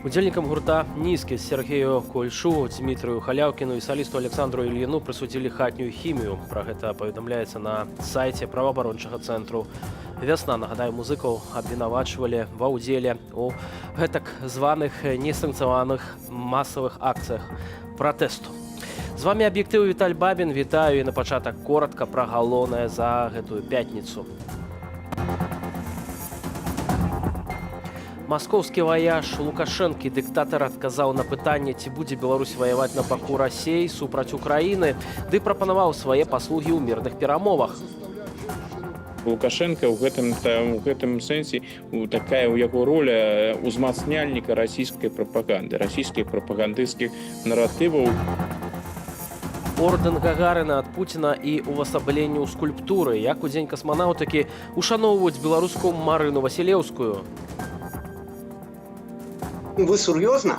Удзельнікам гурта «Нізкі» Сергею Кольшу, Дмітрыю Халяўкіну і салісту Александру Ільіну прысудзілі хатнюю хімію. Пра гэта паведамляецца на сайце праваабарончага цэнтру «Вясна». Нагадаю, музыкаў абвінавачвалі ва ўдзеле у гэтак званых несанкцыянаваных масавых акцыях пратэсту. З вами «Аб'ектыў», Віталь Бабін, вітаю, і на пачатак коратка пра галоўнае за гэтую пятніцу. Маскоўскі ваяж Лукашэнкі: дыктатар адказаў на пытанне, ці будзе Беларусь ваяваць на баку Расеі супраць Украіны, ды прапанаваў свае паслугі ў мірных перамовах. Лукашенко ў гэтым сэнсе такая ў яго роля узмацняльніка расійскай прапаганды, расійскіх прапагандысцкіх наратываў. Ордэн Гагарына ад Пуціна і ўвасабленне ў скульптуры. Як у дзень касманаўтыкі ушаноўваюць беларускую Марыну Васілеўскую. Вы сур'ёзна?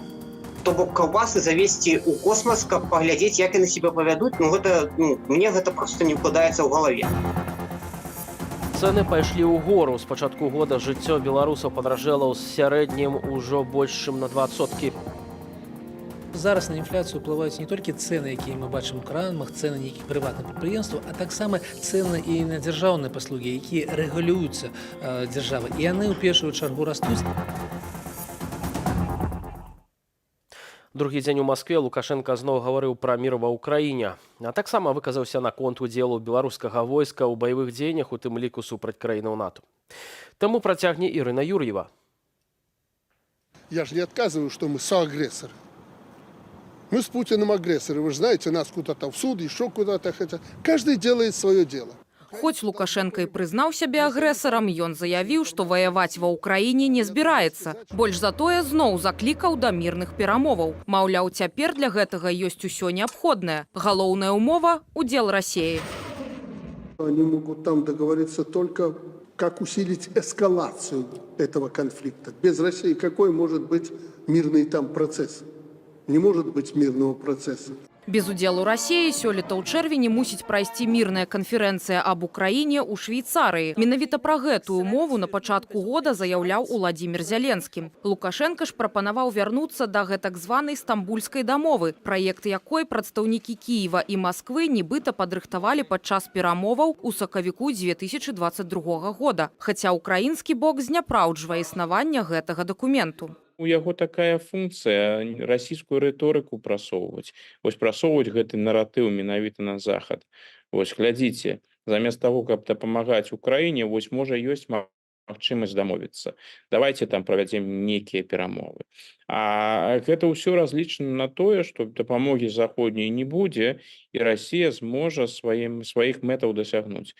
То бок каўбасы завесці ў космас, каб паглядзець, як яны себе павядуць? Ну гэта, ну, мне гэта просто не укладаецца ў галаве. Цэны пайшлі ў гору. З пачатку года жыццё беларусаў падражэла ў сярэднім ужо больш чым на 2%. Зараз на інфляцыю ўплываюць не толькі цэны, якія мы бачым у крамах, цэны нейкіх прыватных прадпрыемстваў, а таксама цэны і на дзяржаўныя паслугі, якія рэгулююцца дзяржавай. І яны ў першую чаргу растуць. Другі дзень у Маскве Лукашэнка зноў гаварыў пра мір ва Ўкраіне, а таксама выказаўся наконт удзелу беларускага войска ў баявых дзеяннях, у тым ліку супраць краінаў НАТО. Таму працягне Ірына Юр'ева. Я же не отказываю, что мы соагрессоры. Мы с Путиным агрессоры. Вы же знаете, нас куда-то в суд, еще куда-то хотят. Каждый делает свое дело. Хоць Лукашэнка і прызнаў сябе агрэсарам, ён заявіў, што ваяваць ва Ўкраіне не збіраецца. Больш за тое, зноў заклікаў да мірных перамоваў. Маўляў, цяпер для гэтага ёсць усё неабходнае. Галоўная ўмова — удзел Расеі. Они могут там договориться только, как усилить эскалацию этого конфликта. Без России какой может быть мирный там процесс? Не может быть мирного процесса. Без удзелу Расеі сёлета ў чэрвені мусіць прайсці мірная канферэнцыя аб Украіне ў Швейцарыі. Менавіта пра гэтую умову на пачатку года заяўляў Уладзімир Зяленскі. Лукашэнка ж прапанаваў вярнуцца да гэтак званай стамбульскай дамовы, праект якой прадстаўнікі Кіева і Масквы нібыта падрыхтавалі падчас перамоваў у сакавіку 2022 года. Хаця украінскі бок зняпраўджвае існаванне гэтага дакументу. У яго такая функцыя — расійскую рыторыку прасоўваць. Вось прасоўваць гэты наратыў менавіта на захад. Вось глядзіце, замест таго, каб дапамагаць Украіне, вось можа, ёсць магчымасць дамовіцца. Давайте там правядзем нейкія перамовы. А гэта ўсё разлічана на тое, што дапамогі заходняй не будзе і Расія зможа сваіх мэтаў дасягнуць.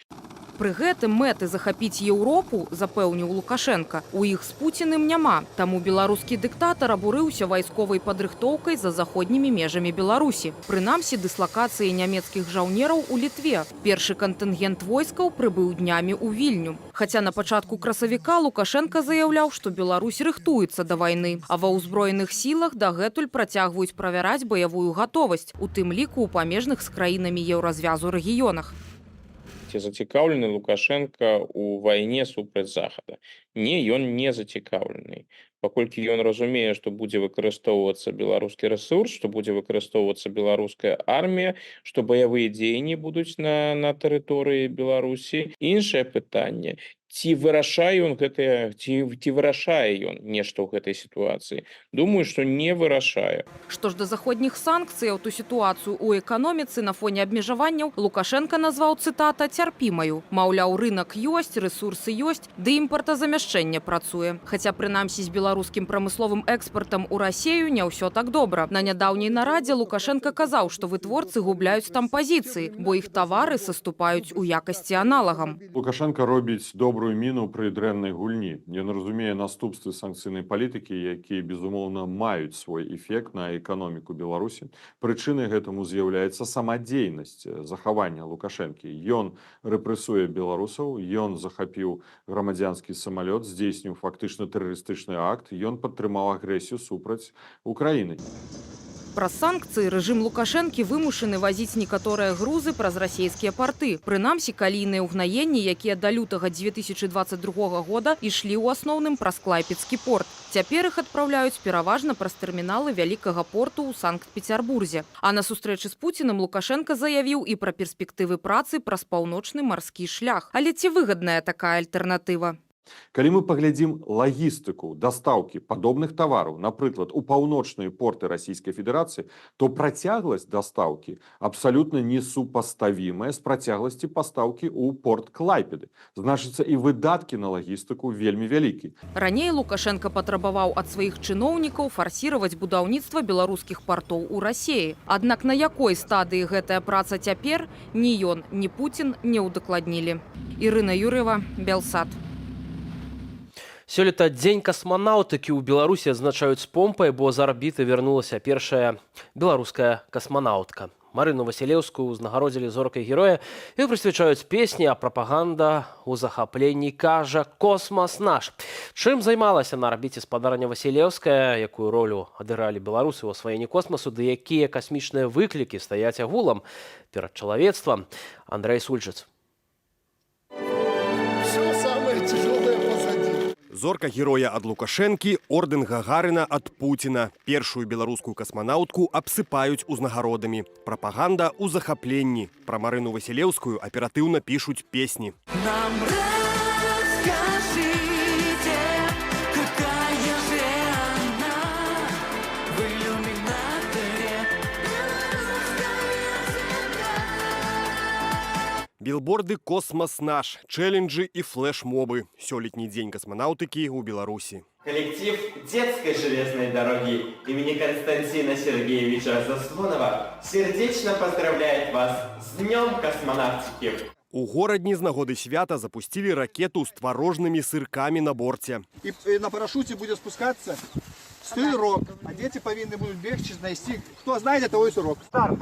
Пры гэтым мэты захапіць Еўропу, запэўніў Лукашэнка, у іх з Пуціным няма. Таму беларускі дыктатар абурыўся вайсковай падрыхтоўкай за заходнімі межамі Беларусі. Прынамсі, дыслакацыі нямецкіх жаўнераў у Літве. Першы кантынгент войскаў прыбыў днямі ў Вільню. Хаця на пачатку красавіка Лукашэнка заяўляў, што Беларусь рыхтуецца да вайны, а ва ўзброеных сілах дагэтуль працягваюць правяраць баявую гатовасць, у тым ліку ў памежных з краінамі Еўразвязу рэгіёнах. Ці зацікаўлены Лукашэнка у вайне супраць захада? Не, ён не зацікаўлены. Паколькі ён разумее, што будзе выкарыстоўвацца беларускі рэсурс, што будзе выкарыстоўвацца беларуская армія, што баявыя дзеянні будуць на тэрыторыі Беларусі. Іншае пытанне, ці вырашае ён гэтыя ці вырашае ён нешта ў гэтай сітуацыі. Думаю, што не вырашае. Што ж да заходніх санкцыяў, то сітуацыю ў эканоміцы на фоне абмежаванняў Лукашэнка назваў, цытата, «цярпімаю». Маўляў, рынак ёсць, рэсурсы ёсць, ды імпартазамяшчэнне працуе. Хаця прынамсі з беларускім прамысловым экспартам у Расею не ўсё так добра. На нядаўняй нарадзе Лукашэнка казаў, што вытворцы губляюць там пазіцыі, бо іх тавары саступаюць у якасці аналагам. Лукашэнка робіць добрую міну пры дрэннай гульні. Ён разумее наступствы санкцыйнай палітыкі, якія, безумоўна, маюць свой эфект на эканоміку Беларусі. Прычынай гэтаму з'яўляецца сама дзейнасць, захавання Лукашэнкі. Ён рэпрэсуе беларусаў, ён захапіў грамадзянскі самалёт, здзейсніў фактычна тэрарыстычны акт, ён падтрымаў агрэсію супраць Украіны. Праз санкцыі рэжым Лукашэнкі вымушаны вазіць некаторыя грузы праз расійскія парты. Прынамсі, калійныя ўгнаенні, якія да лютага 2022 года ішлі ў асноўным праз Клайпедскі порт. Цяпер іх адпраўляюць пераважна праз тэрміналы вялікага порту ў Санкт-Пецярбурзе. А на сустрэчы з Пуціным Лукашэнка заявіў і пра перспектывы працы праз Паўночны марскі шлях. Але ці выгадная такая альтэрнатыва? Калі мы паглядзім лагістыку дастаўкі падобных тавараў, напрыклад, у паўночныя порты Расійскай Федэрацыі, то працягласць дастаўкі абсалютна несупаставімая з працягласці пастаўкі ў порт Клайпеды. Значыцца, і выдаткі на лагістыку вельмі вялікія. Раней Лукашэнка патрабаваў ад сваіх чыноўнікаў фарсіраваць будаўніцтва беларускіх партоў у Расеі. Аднак на якой стадыі гэтая праца цяпер, ні ён, ні Пуцін не ўдакладнілі. Ірына Юр'ева, Белсат. Сёлета дзень касманаўтыкі ў Беларусі адзначаюць з помпай, бо з арбіты вярнулася першая беларуская касманаўтка. Марыну Васілеўскую ўзнагародзілі зоркай героя і прысвячаюць песні, а прапаганда ў захапленні кажа: «Космас наш». Чым займалася на арбіце спадарня Васілеўская, якую ролю адыгралі беларусы ў асваенні космасу, ды якія касмічныя выклікі стаяць агулам перад чалавецтвам? Андрэй Сульчыц. Все самое тяжелое позади. Зорка героя ад Лукашэнкі, ордэн Гагарына ад Пуціна. Першую беларускую касманаўтку абсыпаюць узнагародамі. Прапаганда ў захапленні. Пра Марыну Васілеўскую аператыўна пішуць песні. Нам расскажите, какая же она в иллюминаторе. Белорусская земля. Білборды «Космас наш», чэленджы і флешмобы. Сёлетні дзень касманаўтыкі ў Беларусі. Коллектив детской железной дороги имени Константина Сергеевича Заслонова сердечно поздравляет вас с Днем космонавтики! У Горадні з нагоды свята запусцілі ракету з тварожнымі сыркамі на борце. І на парашуце будзе спускацца сырок, а дзеці павінны будуць бегчы, знайсці, хто знайдзе, того і сырок. Старт!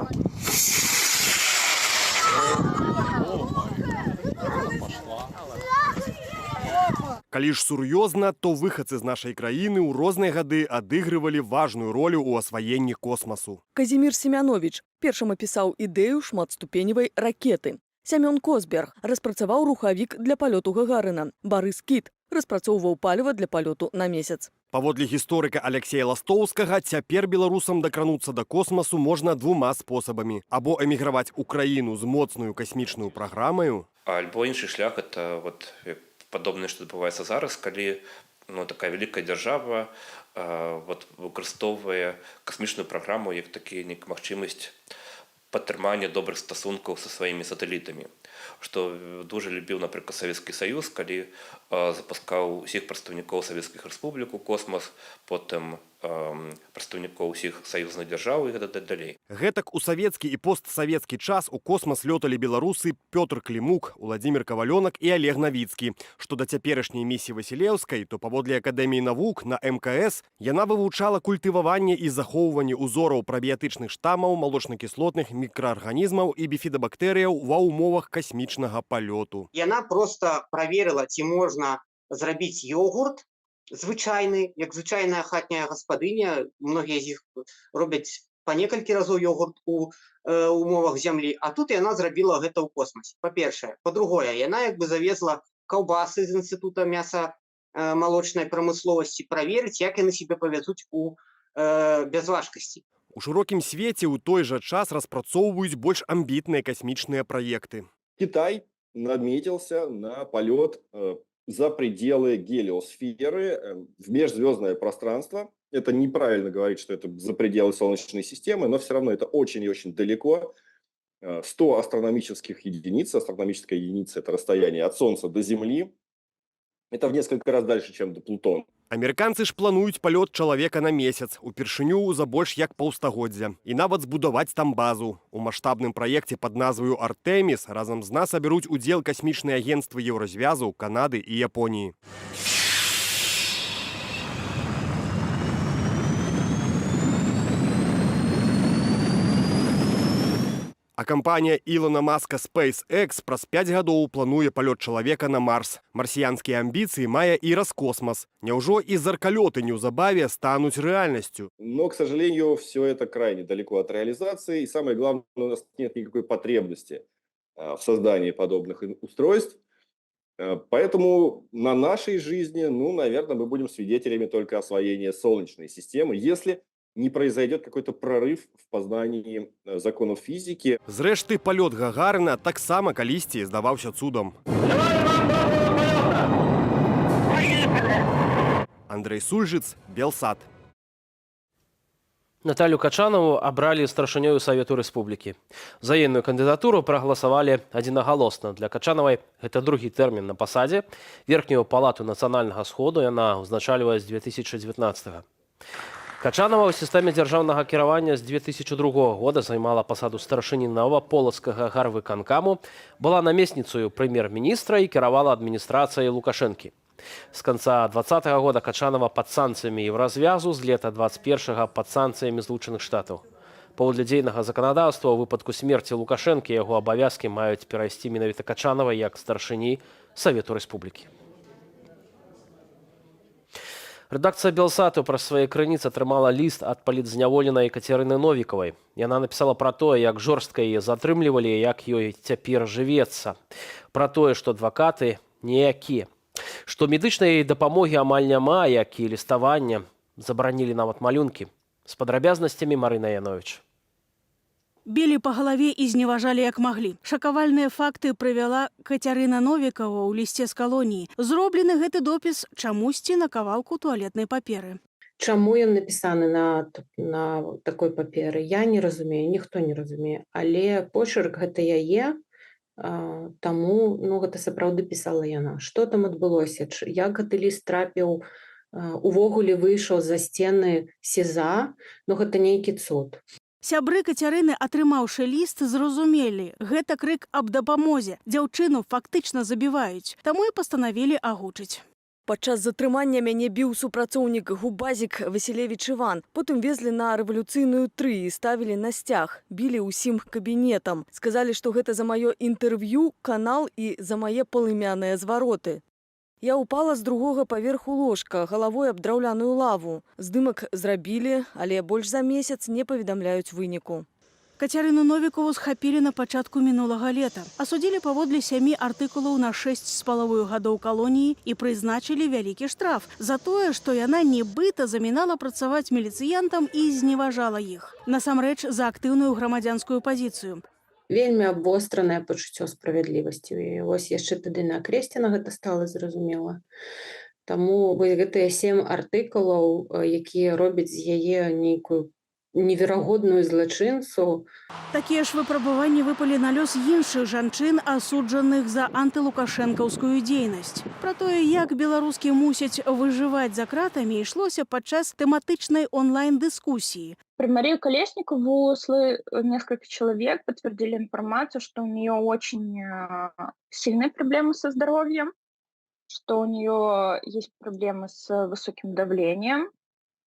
Калі ж сур'ёзна, то выхадцы з нашай краіны ў розныя гады адыгрывалі важную ролю ў асваенні космасу. Казімір Семяновіч першым апісаў ідэю шматступеневай ракеты. Сямён Косберг распрацаваў рухавік для палёту Гагарына. Барыс Кіт распрацоўваў паліва для палёту на Месяц. Паводле гісторыка Аляксея Ластоўскага, цяпер беларусам дакрануцца да космасу можна двума спосабамі: або эміграваць у краіну з моцнаю касмічную праграмаю, Альбо іншы шлях — это вот як падобнае, што адбываецца зараз, калі, ну, такая вялікая дзяржава вот выкарыстоўвае касмічную праграму як такі нейк магчымасць падтрымання добрых стасункаў са сваімі сатэлітамі, што дужа любіў, напрыклад, Савецкі Саюз, калі запускаў усіх прадстаўнікоў савецкіх рэспублік у космас, потым прадстаўнікоў усіх саюзных дзяржаў і гэтак далей. Гэтак у савецкі і постсавецкі час у космас лёталі беларусы Пётр Клімук, Уладзімір Кавалёнак і Алег Навіцкі. Што да цяперашняй місіі Васілеўскай, то, паводле Акадэміі навук, на МКС яна вывучала культываванне і захоўванне ўзораў прабіятычных штамаў малочнакіслотных мікраарганізмаў і біфідабактэрыяў ва ўмовах касмічнага палёту. Яна просто праверыла, ці можна зрабіць ёгурт звычайны, як звычайная хатняя гаспадыня. Многія з іх робяць па некалькі разоў ёгурт у умовах зямлі, а тут яна зрабіла гэта ў космасе. Па-першае, па-другое, яна як бы завезла каўбасы з Інстытута мяса малочнай прамысловасці праверыць, як яны себе павязуць у бязважкасці. У шырокім свеце ў той жа час распрацоўваюць больш амбітныя касмічныя праекты. Китай наметился на полет за пределы гелиосферы, в межзвездное пространство. Это неправильно говорить, что это за пределы Солнечной системы, но все равно это очень и очень далеко. 100 астрономических единиц. Астрономическая единица – это расстояние от Солнца до Земли. Это в несколько раз дальше, чем до Плутона. Амерыканцы ж плануюць палёт чалавека на Месяц упершыню за больш як паўстагоддзя і нават збудаваць там базу. У маштабным праекце пад назваю «Артэміс» разам з НАСА бяруць удзел касмічныя агенцтвы Еўразвязу, Канады і Японіі. А кампанія Ілона Маска SpaceX праз 5 гадоў плануе палёт чалавека на Марс. Марсіянскія амбіцыі мае і Раскосмас. Няўжо і заркалёты неўзабаве стануць рэальнасцю? Но, к сожалению, все это крайне далеко от реализации. И самое главное, у нас нет никакой потребности в создании подобных устройств. Поэтому на нашей жизни, ну, наверное, мы будем свидетелями только освоения Солнечной системы, если не произойдет какой-то прорыв в познании законов физики. Зрэшты, палёт Гагарына таксама калісьці здаваўся цудам. Андрэй Сульжыц, Белсат. Наталлю Качанаву абралі старшынёю Савету Рэспублікі. За ейную кандыдатуру прагаласавалі адзінагалосна. Для Качанавай гэта другі тэрмін на пасадзе. Верхнюю палату нацыянальнага сходу яна ўзначальвае з 2019. Качанава ў сістэме дзяржаўнага кіравання з 2002 года займала пасаду старшыні Наваполацкага гарвыканкаму, была намесніцаю прэм'ер-міністра і кіравала адміністрацыяй Лукашэнкі. З канца 20 года Качанава пад санкцыямі Еўразвязу, з лета 21 пад санкцыямі Злучаных Штатаў. Паводле дзейнага заканадаўства, у выпадку смерці Лукашэнкі яго абавязкі маюць перайсці менавіта Качанавай як старшыні Савету Рэспублікі. Рэдакцыя Белсату праз свае крыніцы атрымала ліст ад палітзняволенай Кацярыны Новікавай. Яна напісала пра тое, як жорстка яе затрымлівалі, як ёй цяпер жывецца. Пра тое, што адвакаты ніякія. Што медычнай дапамогі амаль няма, як і ліставання, забаранілі нават малюнкі. З падрабязнасцямі Марына Яновіч. Білі па галаве і зневажалі як маглі. Шакавальныя факты прывяла Кацярына Новікава ў лісце з калоніі. Зроблены гэты допіс чамусьці на кавалку туалетнай паперы. Чаму ён напісаны на такой паперы, я не разумею, ніхто не разумее. Але почерк гэта яе, таму, ну, гэта сапраўды пісала яна. Што там адбылося, як гэты ліст трапіў, увогуле выйшаў за сцены СІЗА, ну, гэта нейкі цуд. Сябры Кацярыны, атрымаўшы ліст, зразумелі: гэта крык аб дапамозе. Дзяўчыну фактычна забіваюць, таму і пастанавілі агучыць. Падчас затрымання мяне біў супрацоўнік ГУБАЗіК Васілевіч Іван. Потым везлі на Рэвалюцыйную 3 і ставілі на сцяг. Білі ўсім кабінетам. Сказалі, што гэта за маё інтэрв'ю, канал і за мае палымяныя звароты. Я ўпала з другога паверху ложка, галавой аб драўляную лаву. Здымак зрабілі, але больш за месяц не паведамляюць выніку. Кацярыну Новікаву схапілі на пачатку мінулага лета. Асудзілі паводле сямі артыкулаў на 6,5 гадоў калоніі і прызначылі вялікі штраф за тое, што яна нібыта замінала працаваць міліцыянтам і зневажала іх. Насамрэч, за актыўную грамадзянскую пазіцыю. Вельмі абвостранае пачуццё справядлівасці ў яе. Вось яшчэ тады на Акрэсціна гэта стала зразумела. Таму вось гэтыя сем артыкулаў, якія робяць з яе нейкую неверагодную злачынцу. Такія ж выпрабаванні выпалі на лёс іншых жанчын, асуджаных за антылукашэнкаўскую дзейнасць. Пра тое, як беларускі мусяць выжываць за кратамі, ішлося падчас тэматычнай онлайн-дыскусіі. Про Марию Колесникову несколько человек подтвердили информацию, что у нее очень сильные проблемы со здоровьем, что у нее есть проблемы с высоким давлением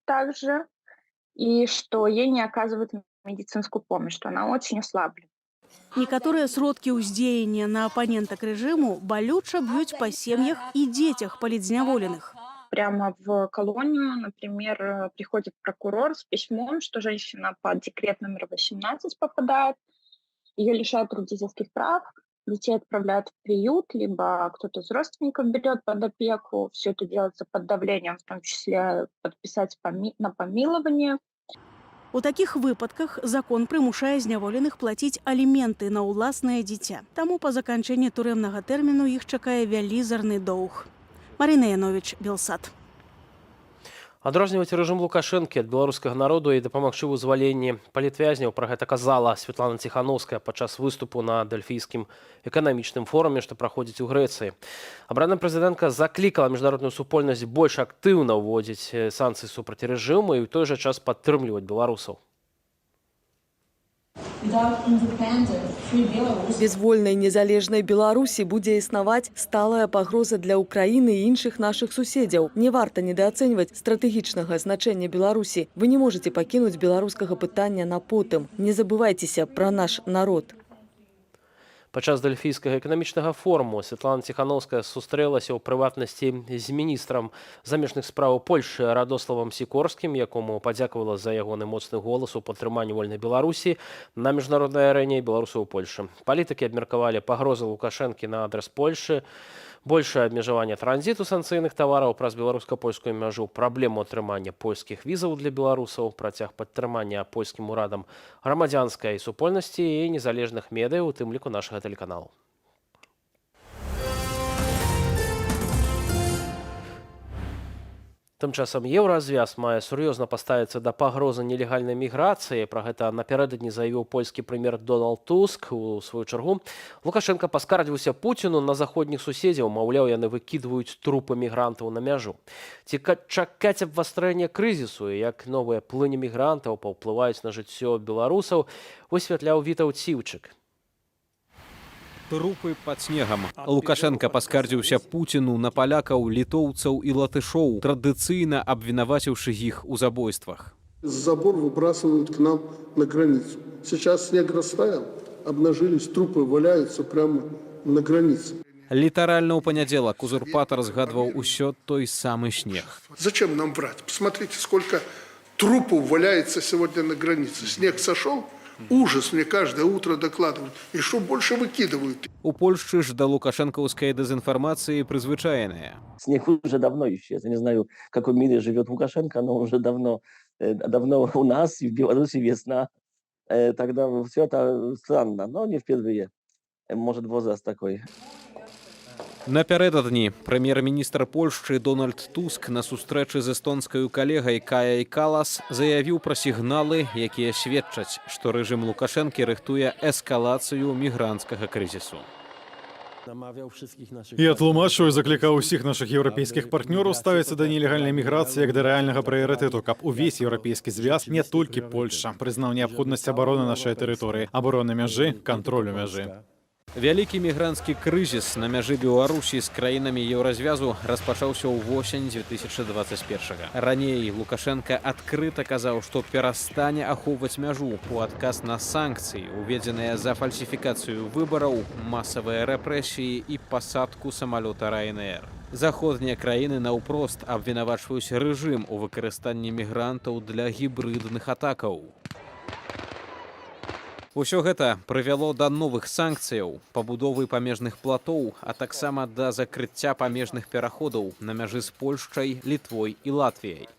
также, и что ей не оказывают медицинскую помощь, что она очень ослаблена. Некаторыя сродкі ўздзеяння на апанентак рэжыму балюча б'юць па сем'ях і дзецях палітзняволеных. Прямо в колонию, например, приходит прокурор с письмом, что женщина под декрет номер 18 попадает, ее лишают родительских прав, детей отправляют в приют, либо кто-то из родственников берет под опеку. Все это делается под давлением, в том числе подписать на помилование. У такіх выпадках закон прымушае зняволеных плаціць аліменты на ўласнае дзіця. Таму па заканчэнні турэмнага тэрміну іх чакае вялізарны доўг. Марына Яновіч, Белсат. Адрозніваць рэжым Лукашэнкі ад беларускага народу і дапамагчы ў вызваленні палітвязняў, пра гэта казала Святлана Ціханоўская падчас выступу на Дэльфійскім эканамічным форуме, што праходзіць у Грэцыі. Абраная прэзідэнтка заклікала міжнародную супольнасць больш актыўна ўводзіць санкцыі супраць рэжыму і ў той жа час падтрымліваць беларусаў. Без вольнай незалежнай Беларусі будзе існаваць сталая пагроза для Украіны і іншых нашых суседзяў. Не варта недаацэньваць стратэгічнага значэння Беларусі. Вы не можаце пакінуць беларускага пытання на потым. Не забывайцеся пра наш народ. Падчас Дэльфійскага эканамічнага форуму Святлана Ціханоўская сустрэлася ў прыватнасці з міністрам замежных спраў Польшы Радославам Сікорскім, якому падзякавала за ягоны моцны голас у падтрыманні вольнай Беларусі на міжнароднай арэне і беларусаў у Польшы. Палітыкі абмеркавалі пагрозы Лукашэнкі на адрас Польшы, большае абмежаванне транзіту санкцыйных тавараў праз беларуска-польскую мяжу, праблему атрымання польскіх візаў для беларусаў, працяг падтрымання польскім урадам грамадзянскай супольнасці і незалежных медыяў, у тым ліку нашага тэлеканалу. Тым часам Еўразвяз мае сур'ёзна паставіцца да пагрозы нелегальнай міграцыі. Пра гэта напярэдадні заявіў польскі прэм'ер Дональд Туск. У сваю чаргу Лукашэнка паскардзіўся Пуціну на заходніх суседзяў, маўляў, яны выкідваюць трупы мігрантаў на мяжу. Ці чакаць абвастрэння крызісу і як новыя плыні мігрантаў паўплываюць на жыццё беларусаў, высвятляў Вітаўт Сіўчык. Трупы пад снегам. Лукашэнка паскардзіўся Пуціну на палякаў, літоўцаў і латышоў, традыцыйна абвінаваціўшы іх у забойствах. Забор выбрасывают к нам на границу. Сейчас снег растаял, обнажились трупы, валяются прямо на границе. Літаральна ў панядзелак узурпатар згадваў усё той самы снег. Зачем нам врать? Посмотрите, сколько трупов валяется сегодня на границе. Снег сошел, ужас, мне каждое утро докладывают. Еще больше выкидывают. У Польшчы ж да лукашэнкаўскай дэзінфармацыі прызвычаеныя. Снег уже давно исчез. Я не знаю, в каком мире живет Лукашенко, но уже давно, давно у нас и в Беларуси весна. Тогда все это странно, но не впервые. Может, возраст такой. Напярэдадні прэм'ер-міністр Польшчы Дональд Туск на сустрэчы з эстонскаю калегай Каяй Калас заявіў пра сігналы, якія сведчаць, што рэжым Лукашэнкі рыхтуе эскалацыю мігранцкага крызісу. Я тлумачыў і заклікаў усіх нашых еўрапейскіх партнёраў ставіцца да нелегальнай міграцыі як да рэальнага прыярытэту, каб увесь Еўрапейскі звяз, не толькі Польшча, прызнаў неабходнасць абароны нашай тэрыторыі, абароны мяжы, кантролю мяжы. Вялікі мігранцкі крызіс на мяжы Беларусі з краінамі Еўразвязу распачаўся ўвосень 2021. Раней Лукашэнка адкрыта казаў, што перастане ахоўваць мяжу у адказ на санкцыі, уведзеныя за фальсіфікацыю выбараў, масавыя рэпрэсіі і пасадку самалёта Ryanair. Заходнія краіны наўпрост абвінавачваюць рэжым у выкарыстанні мігрантаў для гібрыдных атакаў. Усё гэта прывяло да новых санкцыяў, пабудовы памежных платоў, а таксама да закрыцця памежных пераходаў на мяжы з Польшчай, Літвой і Латвіяй.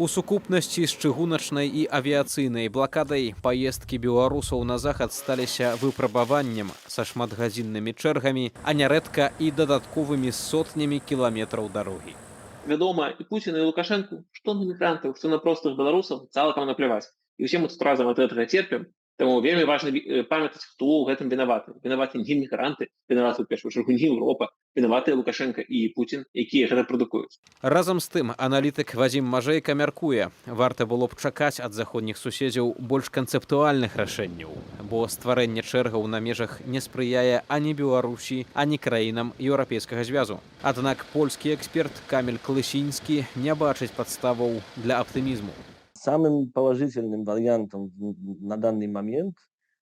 У сукупнасці з чыгуначнай і авіяцыйнай блакадай паездкі беларусаў на захад сталіся выпрабаваннем са шматгадзіннымі чэргамі, а нярэдка і дадатковымі сотнямі кіламетраў дарогі. Вядома, і Пуціну, і Лукашэнку, што на мігрантаў, што на простых беларусаў, цалкам напляваць. І ўсе мы тут разам ад гэтага церпім. Таму вельмі важна памятаць, хто ў гэтым вінаваты. Вінаваты не мігранты, вінаваты ў першую чаргу не Еўропа, вінаваты Лукашэнка і Пуцін, якія гэта прадукуюць. Разам з тым аналітык Вадзім Мажэйка мяркуе, варта было б чакаць ад заходніх суседзяў больш канцэптуальных рашэнняў, бо стварэнне чэргаў на межах не спрыяе ані Беларусі, ані краінам Еўрапейскага звязу. Аднак польскі эксперт Каміль Клысінскі не бачыць падставаў для аптымізму. Самым положительным вариантом на данный момент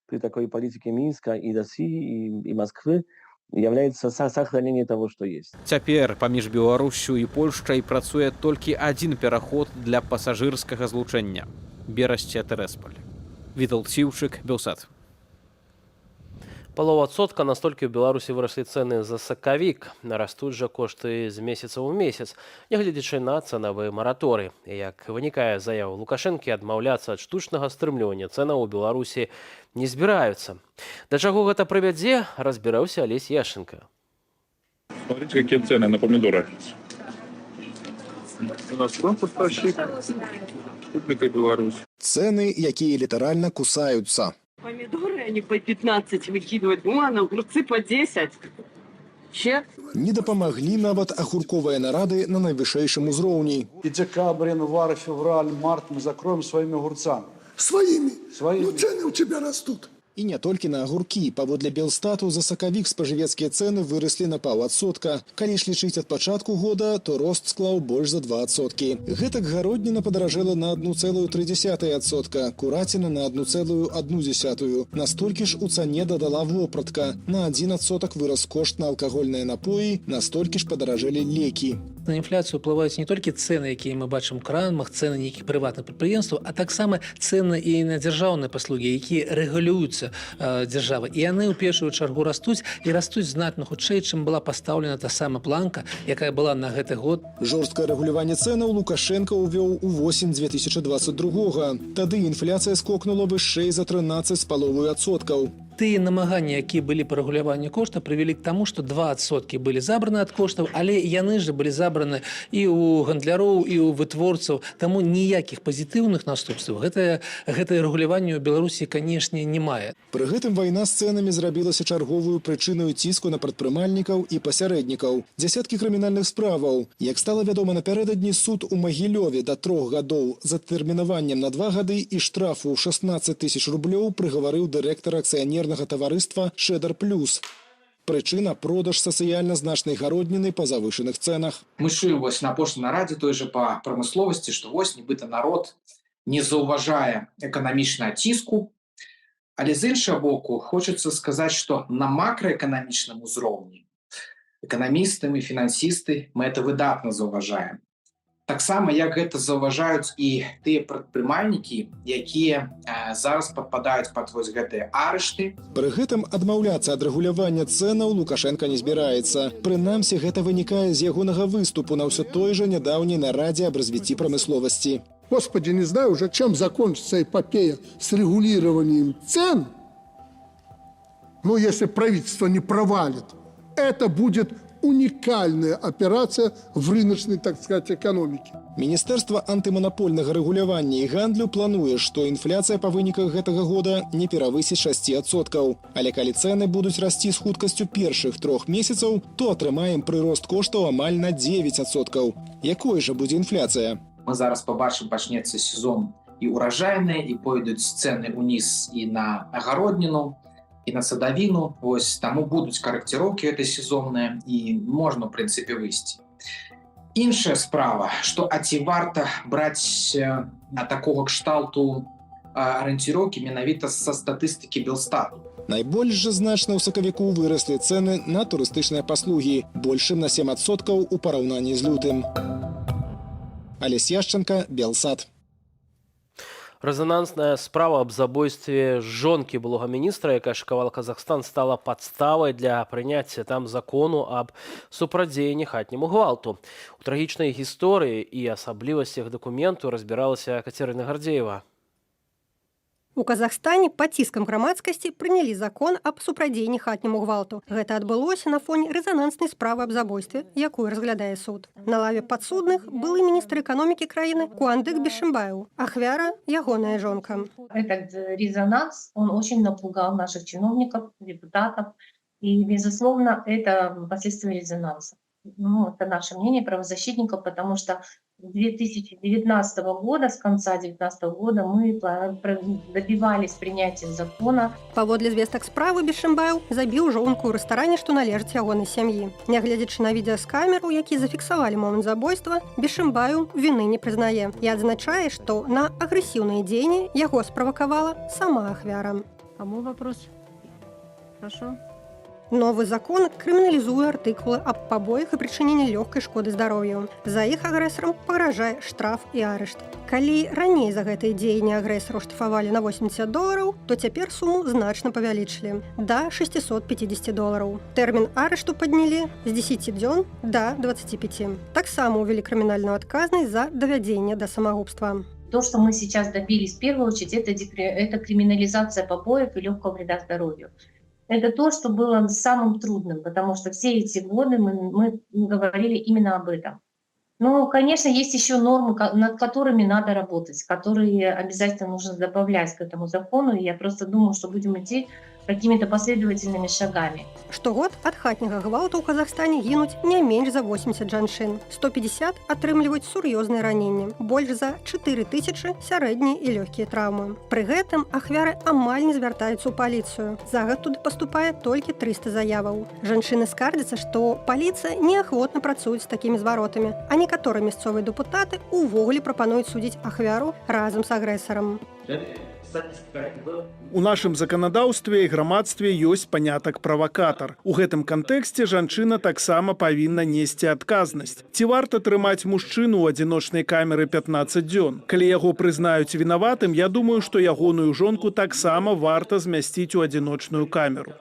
при такой политике Минска и России, и Москвы является сохранение того, что есть. Цяпер паміж Беларуссю і Польшчай працуе толькі адзін пераход для пасажырскага злучэння — Берасце-Тэрэспаль. Вітаўт Сіўчык, Белсат. Палова адсотка — настолькі ў Беларусі выраслі цэны за сакавік. Растуць жа кошты з месяца ў месяц, нягледзячы на цэнавы мараторый. Як вынікае з заяў Лукашэнкі, адмаўляцца ад штучнага стрымлівання цэнаў у Беларусі не збіраюцца. Да чаго гэта прывядзе, разбіраўся Алесь Яшченко. Смотрите, какие цены на помидоры. У нас поставщик Республика Беларусь. Цэны, якія літаральна кусаюцца. Помидоры они по 15 выкидывают, вон, огурцы по 10. Че? Не дапамаглі нават агурковыя нарады на найвышэйшым узроўні. И декабрь, январь, февраль, март мы закроем своими огурцами. Своими? Своими. Ну, цены у тебя растут. І не толькі на агуркі. Паводле Белстату, за сакавік спажывецкія цэны выраслі на паўадсотка. Калі ж лічыць ад пачатку года, то рост склаў больш за 2%. Гэтак гародніна падаражэла на 1,3%, кураціна на 1,1. Настолькі ж у цане дадала вопратка. На 1% вырас кошт на алкагольныя напоі, настолькі ж падаражэлі лекі. На інфляцыю ўплываюць не толькі цэны, якія мы бачым у крамах, цэны нейкіх прыватных прадпрыемстваў, а таксама цэны і на дзяржаўныя паслугі, якія рэгулююцца дзяржавай. І яны ў першую чаргу растуць і растуць значна хутчэй, чым была пастаўлена та самая планка, якая была на гэты год. Жорсткае рэгуляванне цэнаў Лукашэнка ўвёў у восень 2022. Тады інфляцыя скокнула вышэй за 13,5%. Тыя намаганні, якія былі па рэгуляванню кошта, прывялі к таму, што 2% былі забраны ад коштаў, але яны ж былі забраны і ў гандляроў, і ў вытворцаў. Таму ніякіх пазітыўных наступстваў гэтае рэгуляванне ў Беларусі, канешне, не мае. Пры гэтым вайна з цэнамі зрабілася чарговую прычынаю ціску на прадпрымальнікаў і пасярэднікаў. Дзясяткі крымінальных справаў. Як стала вядома напярэдадні, суд у Магілёве да 3 гадоў з адтэрмінаваннем на 2 гады і штрафу ў 16 тысяч рублёў прыгаварыў дырэктара акцыянернага таварыства «Шэдар Плюс». Прычына — продаж сацыяльна значнай гародніны па завышаных цэнах. Мы чуем вось на апошняй нарадзе той же па прамысловасці, што вось нібыта народ не заўважае эканамічнага ціску. Але з іншага боку, хочацца сказаць, што на макраэканамічным узроўні эканамісты мы, фінансісты, мы это выдатна заўважаем. Таксама як гэта заўважаюць і тыя прадпрымальнікі, якія зараз падпадаюць пад вось гэтыя арышты. Пры гэтым адмаўляцца ад рэгулявання цэнаў Лукашэнка не збіраецца. Прынамсі, гэта вынікае з ягонага выступу на ўсё той жа нядаўняй нарадзе аб развіцці прамысловасці. Господи, не знаю уже, чем закончится эпопея с регулированием цен. Но если правительство не провалит, это будет уникальная операция в рыночной, так сказать, экономике. Міністэрства антыманапольнага рэгулявання і гандлю плануе, што інфляцыя па выніках гэтага года не перавысіць 6%. Але калі цэны будуць расці з хуткасцю першых 3 месяцаў, то атрымаем прырост коштаў амаль на 9%. Якой жа будзе інфляцыя? Мы зараз побачым, пачнецца сезон і уражайны, і пойдуць цэны ўніз і на агародніну, і на садавіну. Вось таму будуць карэкціроўкі гэтай сезонныя, і можна, в прынцыпе, выйсці. Іншая справа, што а ці варта браць на такога кшталту арыенціроўкі менавіта са статыстыкі Белстату? Найбольш жа значна ў сакавіку выраслі цэны на турыстычныя паслугі, больш чым на 7% у параўнанні з лютым. Алесь Яшчанка, Белсат. Рэзанансная справа аб забойстве жонкі былога міністра, якая шакавала Казахстан, стала падставай для прыняцця там закону аб супрацьдзеянні хатняму гвалту. У трагічнай гісторыі і асаблівасцях дакументу разбіралася Кацярына Гардзеева. У Казахстане пад ціскам грамадскасці прынялі закон аб супрацьдзеянні хатняму гвалту. Гэта адбылося на фоне рэзананснай справы аб забойстве, якую разглядае суд. На лаве падсудных былы міністр эканомікі краіны Куандык Бішымбаеў. Ахвяра — ягоная жонка. Этот резонанс, он очень напугал наших чиновников, депутатов. И, безусловно, это последствия резонанса. Ну, это наше мнение правозащитников, потому что с 2019 года, с конца 2019 года мы добивались принятия закона. Паводле звестак справы, Бішымбаеў забіў жонку ў рэстаране, што належыць ягонай сям'і. Нягледзячы на відэа з камеру, які зафіксавалі момант забойства, Бішымбаеў віны не прызнае і адзначае, што на агрэсіўныя дзеянні яго справакавала сама ахвяра. Кому вопрос? Прошу. Новы закон крыміналізуе артыкулы аб пабоях і прычыненні лёгкай шкоды здароўю. За іх агрэсарам пагражае штраф і арышт. Калі раней за гэтыя дзеянні агрэсару штрафавалі на 80 долараў, то цяпер суму значна павялічылі да 650 долараў. Тэрмін арышту паднялі з 10 дзён да 25. Таксама ўвялі крымінальную адказнасць за давядзенне да самагубства. То, что мы сейчас добились в первую очередь, это криминализация побоев и легкого вреда здоровью. Это то, что было самым трудным, потому что все эти годы мы говорили именно об этом. Но, конечно, есть еще нормы, над которыми надо работать, которые обязательно нужно добавлять к этому закону. И я просто думаю, что будем идти Какими-то последовательными шагами. Штогод ад хатняга гвалту ў Казахстане гінуць не менш за 80 жанчын. 150 атрымліваюць сур'ёзныя раненні. Больш за 4000 сярэднія і лёгкія траўмы. Пры гэтым ахвяры амаль не звяртаюцца ў паліцыю. За год туды паступае толькі 300 заяваў. Жанчыны скардзяцца, што паліцыя неахвотна працуюць з такімі зваротамі, а некаторыя мясцовыя дэпутаты увогуле прапануюць судзіць ахвяру разам з агрэсарам. У нашым заканадаўстве і грамадстве ёсць панятак правакатар. У гэтым кантэксце жанчына таксама павінна несці адказнасць. Ці варта трымаць мужчыну ў адзіночнай камеры 15 дзён? Калі яго прызнаюць вінаватым, я думаю, што ягоную жонку таксама варта змясціць у адзіночную камеру.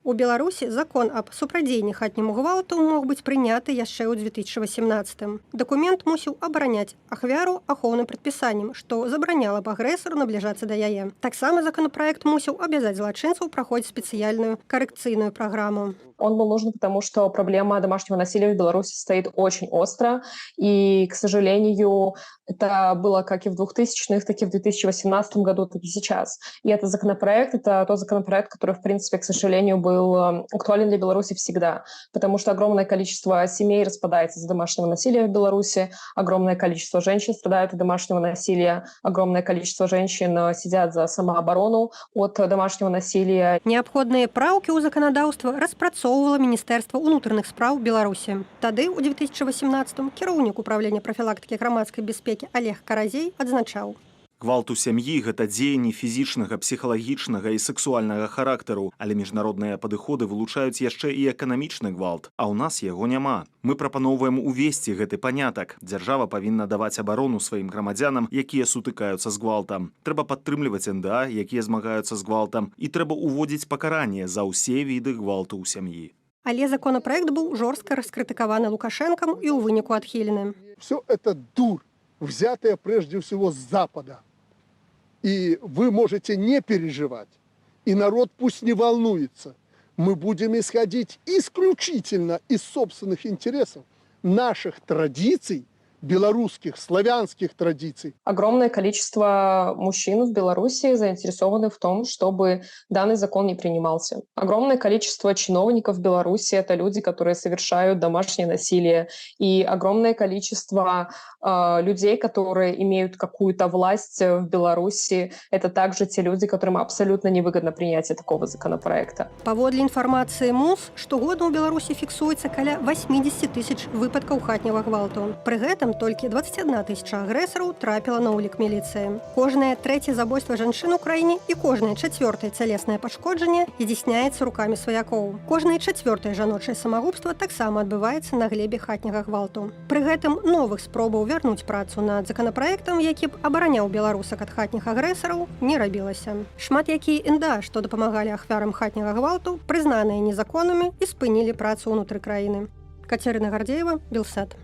У Беларусі закон аб супрацьдзеянні хатняму гвалту мог быць прыняты яшчэ ў 2018. Дакумент мусіў абараняць ахвяру ахоўным прадпісаннем, што забараняла б агрэсару набліжацца да яе. Таксама законапраект мусіў абавязаць злачынцаў праходзіць спецыяльную карэкцыйную праграму. Он был нужен, потому что проблема домашнего насилия в Беларуси стоит очень остро. И, к сожалению, это было как и в 2000-х, так и в 2018 году, так и сейчас. И этот законопроект — это тот законопроект, который, в принципе, к сожалению, был актуален для Беларуси всегда, потому что огромное количество семей распадается из-за домашнего насилия в Беларуси, огромное количество женщин страдают от домашнего насилия, огромное количество женщин сидят за самооборону от домашнего насилия. Неабходныя праўкі ў заканадаўства распрацоўвала Міністэрства ўнутраных спраў Беларусі. Тады ў 2018 кіраўнік упраўлення прафілактыкі грамадскай бяспекі Алег Каразей адзначаў: Гвалт у сям'і — гэта дзеянні фізічнага, псіхалагічнага і сексуальнага характару, але міжнародныя падыходы вылучаюць яшчэ і эканамічны гвалт, а ў нас яго няма. Мы прапаноўваем увесці гэты панятак. Дзяржава павінна даваць абарону сваім грамадзянам, якія сутыкаюцца з гвалтам. Трэба падтрымліваць НДА, якія змагаюцца з гвалтам, і трэба ўводзіць пакаранне за ўсе віды гвалту ў сям'і. Але законапраект быў жорстка раскрытыкаваны Лукашэнкам і ў выніку адхілены. Все это дурь, взятая прежде всего с Запада. И вы можете не переживать, и народ пусть не волнуется. Мы будем исходить исключительно из собственных интересов, наших традиций, белорусских, славянских традиций. Огромное количество мужчин в Беларуси заинтересованы в том, чтобы данный закон не принимался. Огромное количество чиновников в Беларуси — это люди, которые совершают домашнее насилие. И огромное количество людей, которые имеют какую-то власть в Беларуси, это также те люди, которым абсолютно невыгодно принятие такого законопроекта. Паводле інфармацыі МУС, штогодна ў Беларусі фіксуецца каля 80 тысяч выпадкаў хатняга гвалту. Пры гэтым толькі 21 тысяча агрэсараў трапіла на ўлік міліцыі. Кожнае трэцяе забойства жанчын у краіне і кожнае чацвёртае цялеснае пашкоджанне здзяйсняецца рукамі сваякоў. Кожнае чацвёртае жаночае самагубства таксама адбываецца на глебе хатняга гвалту. Пры гэтым новых спробаў вярнуць працу над законапраектам, які б абараняў беларусак ад хатніх агрэсараў, не рабілася. Шмат якія НДА, што дапамагалі ахвярам хатняга гвалту, прызнаныя незаконнымі і спынілі працу ўнутры краіны. Кацярына Гардзеева, Белсат.